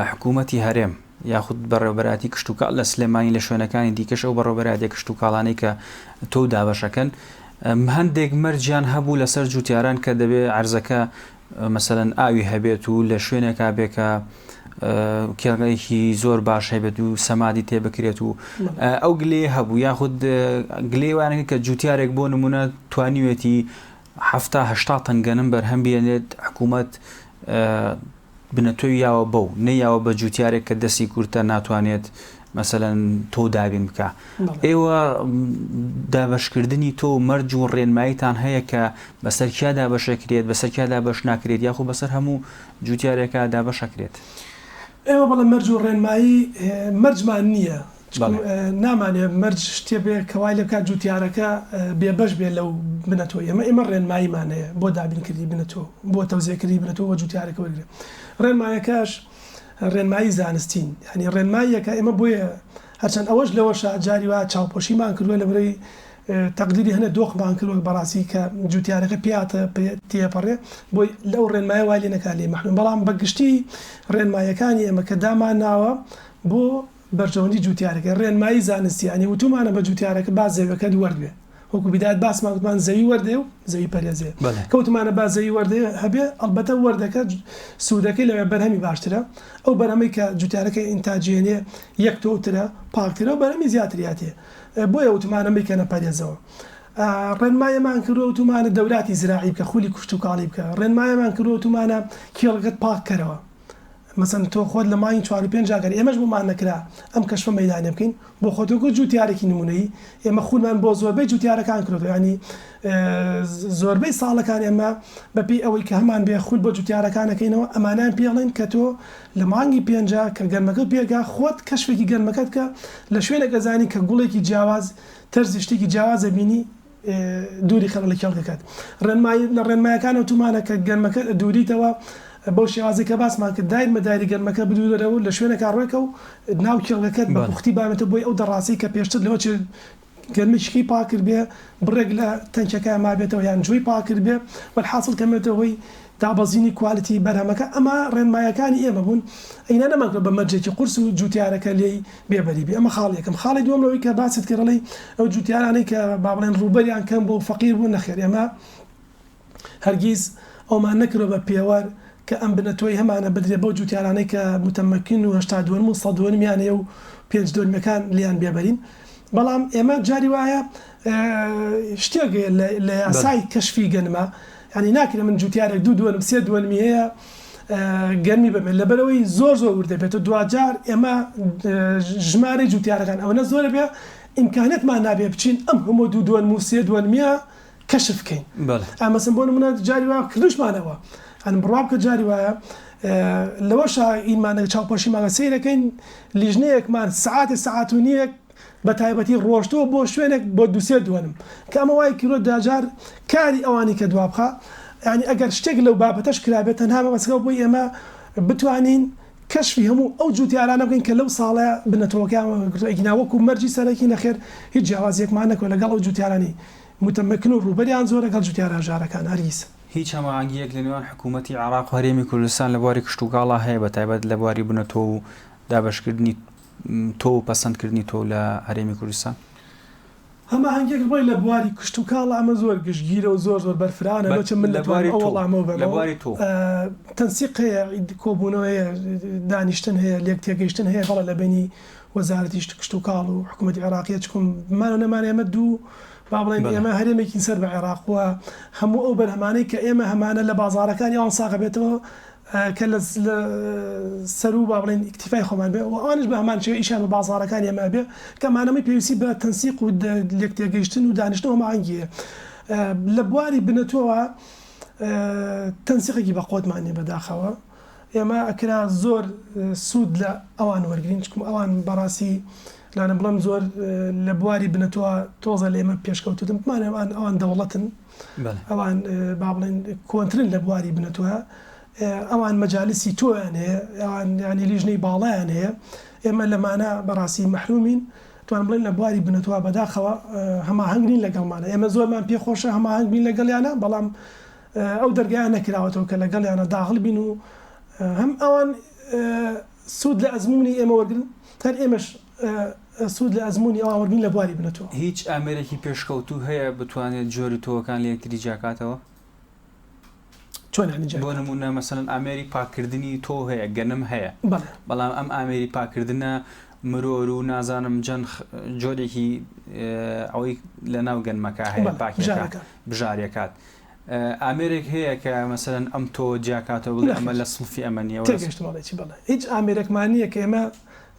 حکوومەتی هەرێم یاخود بەڕێوەبەرایەتی کشتوکاڵ لە سلێمانی لە شوێنەکانی دیکەش ئەو بەڕێوەبەرایەتیە کشتوکاڵانەی کە تۆو دابەشەکەن هەندێک مەرجیان هەبوو لەسەر جوتیاران کە دەبێ عەرزەکە مەسەلەن ئاوی هەبێت و لە شوێنێکا بێ کە کێڵگەیەکی زۆر باش هەبێت و سەمادی تێ بکرێت و ئەو گلێ هەبوو یاخود گلێ وانەکە کە جوتیارێک بۆ نمونە توانیوێتی هەفتا هەشتا تەن گەنم بەرهەم بێنێت حکوومەت بنەتۆی یاوە بەو نەیاوە بە جوتیارێک کە دەستی کورتە ناتوانێت مەسەلەن تۆ دابین بکا ئێوە دابەشکردنی تۆ مەرج و ڕێنماییتان هەیە کە بەسەر کیا دابەشەکرێت بەسەر کیا دابەش ناکرێت یاخۆ بەسەر هەموو جوتیارێکا دابەشەکرێت؟ ئێمە بەڵێ مەرج و ڕێنمایی مەرجمان نییە نامانەوێت مەرج شتێ بێ کە وای لێ بکات جوتیارەکە بێبەش بێ لەو بنەتۆی ئێمە، ئێمە ڕێنماییمان هەیە بۆ دابینکردنی بنەتۆ، بۆ تەوزیعکردنی بنەتۆ بۆ جوتیارەکە وەرگرێ. ڕێنمایەکەش ڕێنمایی زانستین، یانی ڕێنماییەکە ئێمە بۆیە هەرچەند ئەوەش لەوەشە جاری وا چاوپۆشیمان کردووە لەبەرەی تەقدیری هەنێ دۆخمان کردووە بەڕاستی کە جوتیارەکە پێیاتە تێپەڕێ بۆی لەو ڕێنمایە وای لێ نەکا لێی مەحروم بەڵام بە گشتی ڕێنماییەکانی ئێمە کە دامانناوە بۆ بەرژەوەندی جوتیارەکەی ڕێنمایی زانستی یانی وتومانە بە جوتیارەکە با زەویەکەت وەرد بێ وەکو بیدایەت باسمان وتمان زەوی وەردێ و زەوی پەرێزێ کە وتمانە با زەوی وەردێ هەبێ ئەڵبەتە وەردەکە سوودەکەی لە بەرهەمی باشترە ئەو بەرهەمەی کە جوتیارەکە ئینتاجی هێنێ یەک تۆوترە پاکترە و بەرهەمی زیاتریاتێ بۆیە وتمانە مەیکەنە پەرێزەوە ڕێنمایەمان کردوە وتومانە دەوراتی زراعی بکە خولی کوشتوکاڵی بکە ڕێنمایەمان کردوە وتومانە کێڵگەت پاک کەرەوە مەسەن تۆ خۆت لە مانگی چوار و پێنجا گەر ئێمەش بۆمان نەکرا ئەم کەشفە مەیدانیە بکەین بۆ خۆت وەکو جوتیارێکی نمونەیی ئێمە خولمان بۆ زۆربەی جوتیارەکان کردوە یانی زۆربەی ساڵەکان ئێمە بەپێی ئەوەی کە هەمان بێ خول بۆ جوتیارەکان ئەکەینەوە ئەمانیان پێ ئەڵێن کە تۆ لە مانگی پێنجا کە گەنمەکەت پێگا خۆت کەشفێکی گەنمەکەت بکە لە شوێنێک ئەزانی کە گوڵێکی جیاواز تەرزی شتێکی جیاواز ئەبینی دووری خەرە لە کێڵگەکەت. ڕێنمایی، لە ڕێنمایەکانەوە تومانە کە گەنمەکە دووریتەوە بەو شێوازەی کە باسمان کرد دایر مەدایری گەنمەکە بدوورەرەوە و لە شوێنێکا ڕێکە و ناو کێڵگەکەت بە پوختی بامێتەوە بۆی ئەو دەڕاسەی کە پێشتر لەوە چێ گەنمێکی پاک کردبێ بڕێک لە تەنکەکە مابێتەوە یان جۆی پاک کردبێ وەلحاسڵ کەمێتەوە هۆی دابەزینی کوالیتی بەرهەمەکە، ئەمە ڕێنمایەکانی ئێمە بوون، ئەگینا نەمانکردوە بە مەرجێکی قورس و جوتیارەکە لێی بێبەری بێ، ئەمە خاڵی یەکەم. خاڵی دووەم لەوەی کە باست کرد ئەڵێی ئەو جوتیارانەی کە با بڵێن ڕووبەریان کەم بووە و فەقیر بوون، نەخێر ئێمە هەرگیز ئەومان نەکردوە بە پێوەر کە ئەم بنەتۆی هەمانە بدرێ بەو جوتیارانەی کە متمکن و 80 دۆنم و 100 دۆنمیان هەیە و پێنج دۆنمەکان لێیان بێبەرین، بەڵام ئێمە جاری وایە شتێک هەیە لە یاسای کەشفی گەنمە یانی ناکرێ من جوتیارێک دوو دۆنم سێ دۆنمی هەیە گەرمی بەمێ لەبەرەوەی زۆر زۆر ورد دەبێت و دواجار ئێمە ژمارەی جوتیارەکان ئەوەنە زۆرە بێ ئیمکانێتمان نابێ بچین ئەم هەموو دوو دۆنم و سێ دۆنمیە کەشف بکەین ئەمەسم بۆ نمونە جاری وا کردوشمانەوە ئەن بڕوا بکە جاری وایە لەوەشا ئیمانە چاوپۆشیمانە سەیرەکەین لیژنەیەکمان سعاتێ سعات و نییەک بە تایبەتی ڕۆشتووە بۆ شوێنێک بۆ دوو سێ دۆنم کە ئەمە وای کردووە دواجار کاری ئەوانی کە دوابخا یانی ئەگەر شتێک لەو بابەتەش کرابێت تەنها مەبەستەکە بۆی ئێمە بتوانین کەشفی هەموو ئەو جوتیارانە بکەین کە لەو ساڵە بنەتەوەکەیان وەرگرتووە ئەگینا وەکو مەرجی سەرەکی نەخێر هیچ جیاوازیەکمان نەکردووە لەگەڵ ئەو جوتیارانەی متمکن و ڕووبەریان زۆرە گەڵ جوتیارە هەژارەکان هەرگیز. هیچ هەماهەنگییەک لە نێوان حکوومەتی عێراق و هەرێمی کوردستان لە بواری کشتوکاڵا هەیە بە تایبەت لە بواری بنەتۆ و دابەشکردنی تۆو و پەسەندکردنی تۆو لە هەرێمی کوردستان؟ هەماهەنگیەک ڕۆی لە بواری کشتوکاڵ ئەمە زۆر گشتگیرە و زۆر زۆر بەرفراوانە لۆ چ من دەتوانم ئەو وەڵامەو بەمەوە تەنسیق هەیە کۆبوونەوە هەیە دانیشتن هەیە لێک تێگەیشتن هەیە بەڵێ لە بەینی وەزارەتی کشتوکاڵ و حکوومەتی عێراقیە چکم مان و نەمان ئێمە دوو با بڵێین ئێمە هەرێمێکین سەر بە عێراق و هەموو ئەو بەرهەمانەی کە ئێمە هەمانە لە بازاڕەکانی ئەوان ساغ ئەبێتەوە. کە لە سەروو با بڵێین ئیکتیفای خۆمان بێ و ئەوانیش بە هەمان شێوە ئیشیان بە بازاڕەکانی ئێمە ئەبێ کە ئەمانەمەی پێویستی بە تەنسیق و لێکتێگەیشتن و دانیشتن و هەماهەنگی هەیە. لە بواری بنەتۆوە تەنسیقێکی بەقوەتمان نیە بەداخەوە. ئێمە ئەکرا زۆر سوود لە ئەوان وەرگرین چکم ئەوان بەڕاستی لانە بڵێم زۆر لە بواری بنەتۆوە تۆزە لە ئێمە پێشکەوتووتن بمانەوێ ئەوان ئەوان دەوڵەتن ئەوان با بڵێن کۆنترن لە بواری بنەتۆە ئەوان مەجالسی تۆیان هەیە ئەوان ینی لیژنەی باڵایان هەیە ئێمە لەمانە بەڕاستی مەحرومین توان بڵێن لە بواری بنەتوە بەداخەوە هەماهەنگ نین لەگەڵمانە ئێمە زۆرمان پێخۆشە هەماهەنگ بین لەگەڵیانە بەڵام ئەو دەرگایە نەکراوەتەوە کە لەگەڵیانە داغڵ بین و هەم ئەوان سوود لە ئەزمموی ئێمە وەرگن هەر ئێمەش سوود لە ئەزموونی ئەوان وەرگرین لە بواری بنەتۆ. هیچ ئامێرێکی پێشکەوتوو هەیە بتوانێت جۆری تۆوەکان لە یەکتری جیاکاتەوە؟ چۆن یانی جیاکاتەوە؟ بۆ نموونە مەسەلەن ئامێری پاککردنی تۆو هەیە، گەنم هەیە، بەڵێ. بەڵام ئەم ئامێری پاککردنە مرۆر و نازانم جەند جۆرێکی ئەوەی لەناو گەنمەکە هەیە بەڵێ، پاکیەکە بژارەکان. بژاریەکات. ئامێرێک هەیە کە مەسەلەن ئەم تۆوە جیاکاتەوە بڵێ ئەمە نەخێر. لە سنفی ئەمە نییە و لە تێگەیشتم ئەڵێی چی، بەڵێ. هیچ ئامێرێکمان نییە کە ئێمە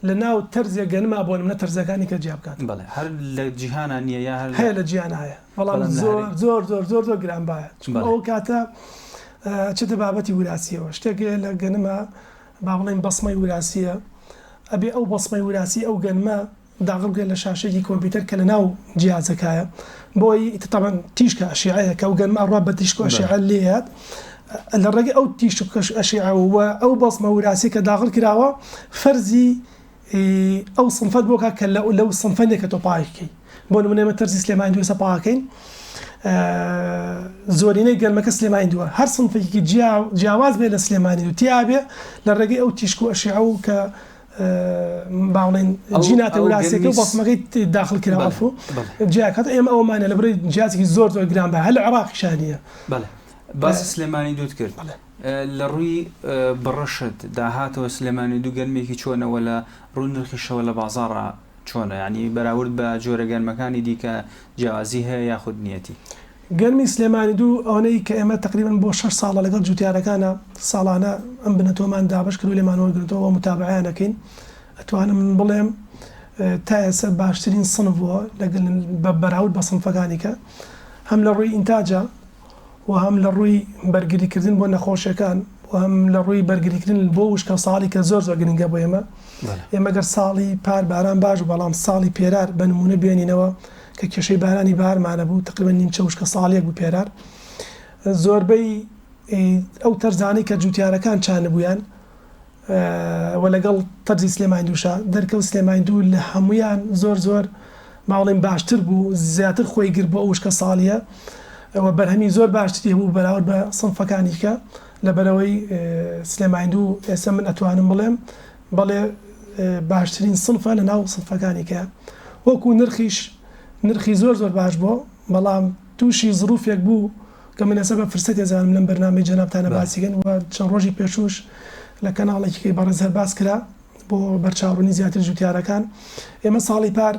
لە ناو تەرزێ گەنما بۆ نمونە تەرزەکانی کە جیا بکاتەوە. بەڵێ هەر لە جیهانا نییە یا هەر لە. هەیە لە جیهانا هەیە بەڵام بەڵام لە زۆر هەرێم. زۆر زۆر زۆر زۆر گرانبایە چونکە بەڵێ. ئەو کاتە ئەچێتە بابەتی وراسیەوە شتێک هەیە لە گەنما با بڵێین بەسمەی وراسیە ئەبێ ئەو بەسمەی وراسی ئەو گەنمە داغڵ بکرێت لە شاشەیەکی کۆمپیوتەر کە لە ناو جیازەکایە بۆی تەبعەن تیشکە ئەشیعەیە کە ئەو گەنمە ئەڕوا بە تیشک و ئەشیعە لێیات لە ڕێگەی ئەو تیشک ئەشیعە و ئەو بەزمە وراسی کە داغڵ کراوە فەرزی ئەو سنفەت بۆ کا کە لەو سنفە نیە کە تۆ پاکەی بۆ نمونە ئێمە تەرزی سلێمانی دوو ئێستا پاکەین زۆرینەی گەرمەکە سلێمانی دووە هەر سنفێکی جیاواز بێ لە سلێمانی دوو تیا بێ لە ڕێگەی ئەو تیشک و ئەشیعە و کە با بڵێین جیناتە وراسیەکە و بەصمەکەی داخل کرا عەفو جیا کات ئێمە ئەومانە لە بڕی جیازێکی زۆر زۆر گران بە هەر لە عێراقیشا نییە. بەڵێ باسی سلێمانی دووت کرد لە ڕووی بڕشت داهاتەوە سلێمانی دوو گەنمێکی چۆنە وە لە ڕووی نرخیشەوە لە بازاڕا چۆنە یانی بەراورد بە جۆرە گەنمەکانی دیکە جیاوازی هەیە یاخود نیەتی؟ گەرمی سلێمانی دوو ئەوەنەی کە ئێمە تەقریبەن بۆ شەش ساڵە لەگەڵ جوتیارەکانا ساڵانە ئەم بنەتۆمان دابەش کردو لێمان وەرگرتەوە و متابەعەیان ئەکەین ئەتوانم بڵێم تا ئێستا باشترین سنف بووە لەگەل بە بەراورد بە سنفەکانی کە هەم لە ڕووی ئینتاجا و هەم لە ڕووی بەرگریکردن بۆ نەخۆشیەکان و هەم لە ڕووی بەرگریکردن بۆ وشکەساڵی کە زۆر زۆر گرنگە بۆ ئێمە ئێمە گەر ساڵی پار باران باش بوو بەڵام ساڵی پێرار بە نموونە بێنینەوە کە کێشەی بارانی بەهارمان هەبوو تەقریبەن نیمچە وشکە ساڵیەک بوو پێرار زۆربەی ئەو تەرزانەی کە جوتیارەکان چانبوویان و لەگەڵ تەرزی سلێمانی دووشا دەرکەوت سلێمانی دوو لە هەمویان زۆر زۆر با بڵێین باشتر بوو زیاتر خۆی گرت بۆ ئەو وشکە ساڵیە و بەرهەمی زۆر باشتری هەبوو بەراورد بە سنفەکانی کە لەبەرەوەی سلێمانی دوو ئێستا من ئەتوانم بڵێم بەڵێ باشترین سنفە لە ناو سنفەکانی کە وەکو نرخیش نرخی زۆر زۆر باش بۆ بەڵام تووشی زروفێک بوو کە من ئێستا بە فرسەتێ زانم لەم بەرنامەی جەنابتانە باسی کەن و چەند ڕۆژی پێشووش لە کەناڵێکی بەڕێز هەر باس کرا بۆ بەرچاوڕوونی زیاتر جوتیارەکان ئێمە ساڵی پار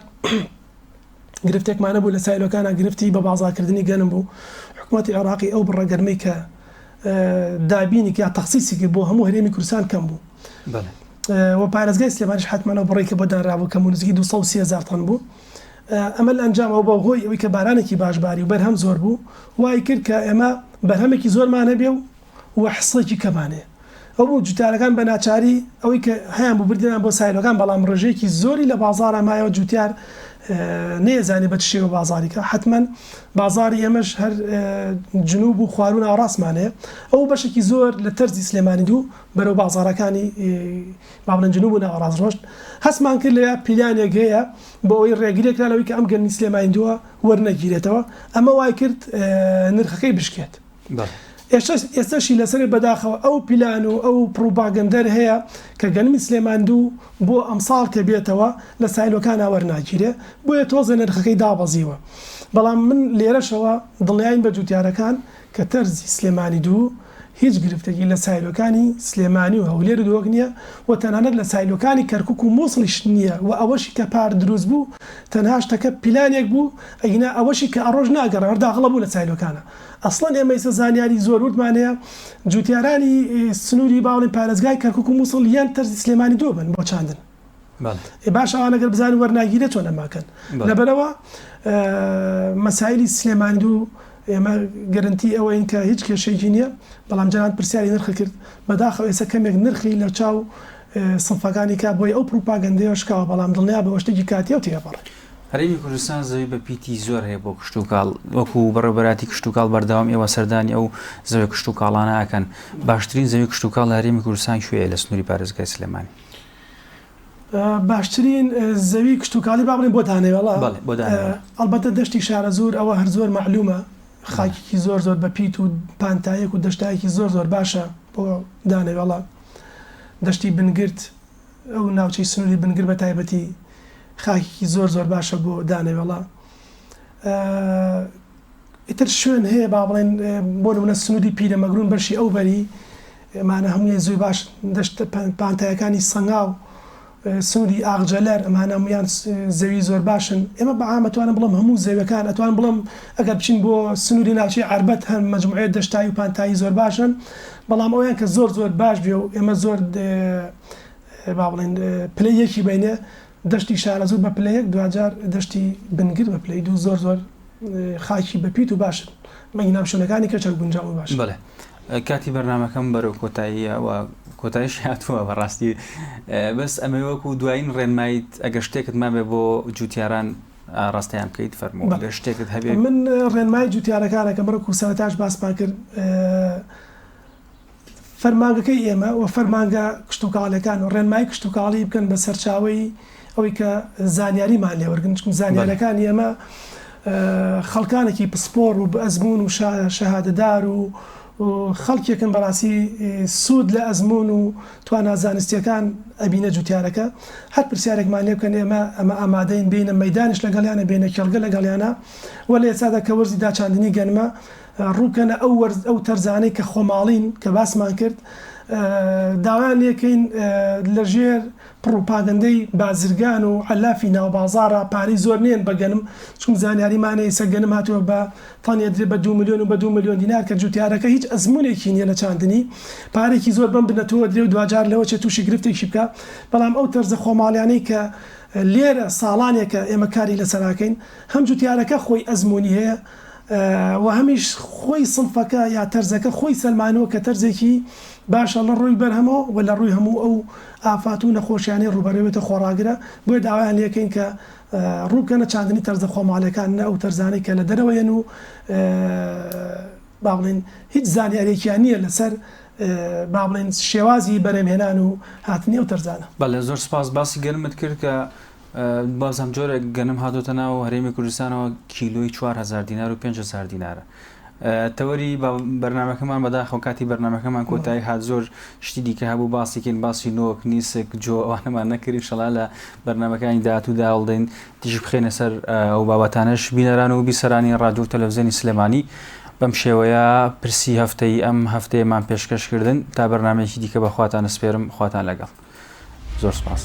گرفتێکمان هەبوو لە سایلۆکانا گرفتی بە بازاڕکردنی گەنم بوو حکوومەتی عێراقی ئەو بڕە گەرمەی کە دابینی یا تەخسیسی کرد بۆ هەموو هەرێمی کوردستان کەم بوو و پارێزگای سلێمانیش حتمما ئەو بڕی کە بۆ دانرابوو کەم و نزیکی 230 هەزار تەن بوو ئەمە لە ئەنجام ئەو بە هۆی ئەوەی کە بارانێکی باش باری و بەرهەم زۆر بوو وای کرد کە ئێمە بەرهەمێکی زۆرمان هەبێ و و حسێکی کەمان هەیە. ئەو بوو جوتیارەکان بە ناچاری ئەوەی کە هەیان بوو بردیان بۆ سایلۆکان بەڵام ڕێژەیەکی زۆری لە بازاڕا مایەوە جوتیار نەیەزانی بە چ شێوە بازاڕی کە حەتمەن بازاڕی ئێمەش هەر جنوب و خواروو ناوەڕاستمان هەیە ئەو بەشێکی زۆر لە تەرزی سلێمانی دوو بەرەو بازاڕەکانی با بڵێن جنوب و ناوەڕاست ڕۆشت هەستمان کرد لەوێ پیلانێک هەیە بۆ ئەوەی ڕێگریەک کرا لەوەی کە ئەم گەنمی سلێمانی دووە وەرنەگیرێتەوە ئەمە وای کرد نرخەکەی بشکێت. ئێستەشی لەسەرێ بەداخەوە ئەو پیلان و ئەو پڕوپاگەندەر هەیە کە گەنمی سلێمان دوو بۆ ئەمساڵ کە بێتەوە لە سایلۆکانا وەرناگیرێ بۆیە تۆزێ نرخەکەی دابەزیوە بەڵام من لێرەشەوە دڵنیاین بە جوتیارەکان کە تەرزی سلێمانی دوو. هیچ گرفتێکی لە سایلۆکانی سلێمانی و هەولێر و دهۆک نییە و تەنانەت لە سایلۆکانی کەرکوک و موسڵیش نییە و ئەوەشی کە پار دروست بوو تەنها شتەکە پیلانێک بوو ئەگینا ئەوەشی کە ئەڕۆش ناگەڕا هەر داخڵە بوو لە سایلۆکانا ئەسڵەن ئێمە ئیستا زانیاری زۆر وردمان هەیە جوتیارانی سنوری با بڵێین پارێزگای کەرکوک و موسڵ یان تەرزی سلێمانی دۆ بن بۆ چاندن. ئێ باشە ئەوان ئەگەر بزانن وەرناگیرێ چۆن ئەماکەن لەبەرئەوە مەسایلی سلێمانی دوو ئێمە گەرنتی ئەوەین کە هیچ کێشەیەکی نییە بەڵام جەنابت پرسیاری نرخ کرد بەداخەوە ئێستا کەمێک نرخی لە چاو سنفەکانی کا بۆیە ئەو پروپاگەندەیە شکاوە بەڵام دڵنیا بە شتێکی کاتیە و تێپەڕێ. هەرێمی کوردستان زەوی بە پیتی زۆر هەیە بۆ کشتوکاڵ وەکو بەڕێوەبەراتی کشتوکاڵ بەردەوام ئێوە سەردانی ئەو زەوی کشتوکاڵانە ئەکەن باشترین زەوی کشتوکاڵ لە هەرێمی کوردستان کوێیە لە سنووری پارێزگای سلێمانی؟ باشترین زەوی کشتوکاڵی با بڵێین بۆ دانەوێڵە ئەڵبەتە دەشتی شارەزوور ئەوە هەر زۆر مەعلومە خاکێکی زۆر زۆر بە پیت و پانتایەک و دەشتایەکی زۆر زۆر باشە بۆ دانەوێڵە دەشتی بنگرد ئەو ناوچەی سنووری بنگر بە تایبەتی خاکێکی زۆر زۆر باشە بۆ دانەوێڵە ئیتر شوێن هەیە با بڵێن بۆ نمونە سنووری پیرەمەگرون بەشی ئەو بەری ئەمانە هەموویان زۆی باش دەشت پانتایەکانی سەنگاو سنووری ئاغجەلەر ئەمانە هەموویان زەوی زۆر باشن ئێمە بە عام ئەتوانم بڵێم هەموو زەویەکان ئەتوانم بڵێم ئەگەر بچین بۆ سنووری ناوچەی عەربەت هەم مەجموعەیە دەشتایی و پانتایی زۆر باشن بەڵام ئەویان کە زۆر زۆر باش بێ و ئێمە زۆر با بڵێن پلەی یەکی بینێ دەشتی شارەزوور بە پلە یەک دواجار دەشتی بنگر بە پلەی دوو زۆر زۆر خاکی بەپیت و باشن مەگینا شوێنەکانی کەچەک گونجاو و باشن. بەڵێ کاتی بەرنامەکەم بەرەو کۆتاییە و کۆتاییش هاتووە بەڕاستی بەس ئەمەوێ وەکو دوایین ڕێنماییت ئەگەر شتێکت مابێ بۆ جوتیاران ئاڕاستەیان بکەیت فەرموو ئەگەر شتێکت هەبێ. من ڕێنمایی جوتیارەکانەکەم وەکو سەرەتاش باسمان کرد فەرمانگەکەی ئێمە و فەرمانگە کشتوکاڵیەکان و ڕێنمایی کشتوکاڵی بکەن بە سەرچاوەی ئەوەی کە زانیاریمان لێ وەرگرن چونکە زانیاریەکانی ئێمە خەڵکانێکی پسپۆڕ و ئەزموون و شەهادەدار و خەڵکێکن بەڕاستی سوود لە ئەزموون و توانا زانستیەکان ئەبینە جوتیارەکە هەر پرسیارێکمان لێ بکەن ئێمە ئەمە ئامادەین بێینە مەیدانیش لەگەڵیانە بێینە کێڵگە لەگەڵیانە و لە ئێستادا کە وەرزی داچاندنی گەنمە ڕووبکەنە ئەو وەرز ئەو تەرزانەی کە خۆماڵین کە باسمان کرد داوایان لێکەین لەژێر پڕوپاگەندەی بازرگان و عەلافی ناوبازاڕا پارەی زۆر نێن بە گەنم چون زانیاریمان هەیە ئیستا گەنم هاتووە بە تەن ئەدرێ بە دوو ملیۆن و بە دوو ملیۆن دینار کە جوتیارەکە هیچ ئەزمونێکی نیە لە چاندنی پارێکی زۆر بەم بنەتەوە ئەدرێ و دواجار لەوە چێ توشی گرفتێکی بکا بەڵام ئەو تەرزە خۆماڵیانەی کە لێرە ساڵانێکە ئێمە کاری لەسەراکەین هەم جوتیارەکە خۆی ئەزمونی هەیە و هەمیش خۆی سنفەکە یا تەرزەکە خۆی سەلمانووە کە تەرزێکی باشە لە ڕووی بەرهەمەوە و لە ڕووی هەموو ئەو ئافات و نەخۆشیانەی ڕووبەرووێتە خۆڕاگرە، بۆیە داوایان لێکەین کە ڕوو بکەنە چاندنی تەرزە خۆماڵیەکان نە ئەو تەرزانەی کە لە دەرەوە یەن و با بڵێین هیچ زانیاریەکیان نییە لەسەر با بڵێین شێوازی بەرهەمهێنان و هاتنی ئەو تەرزانە. بەڵێ زۆر سوپاس باسی گەنمت کرد کە بازم جۆرێک گەنم هاتۆتە ناو هەرێمی کوردستانەوە کیلۆی 4000 دینار و 5000 دینارە تەوەری بەرنمەکەمان بەداخەوە کاتی بەرنمەکەمان کۆتایی هات زۆر شتی دیکە هەبوو باسیکەین باسی نۆک نیسک جۆ ئەوانەمان نەکردین شەڵا لە بەرنمەکانی داهاتوودا هەوڵدەین تیشک بخەینە سەر ئەو بابەتانەش بینەران و بیسەرانی ڕادیۆ و تەلەڤزیۆنی سلێمانی بەم شێوەیە پرسی هەفتەی ئەم هەفتەیەمان پێشکەش کردن تا بەرنمەیەکی دیکە بەخواتان ئەسپێرم خواتان لەگەڵ. زۆر سپاس.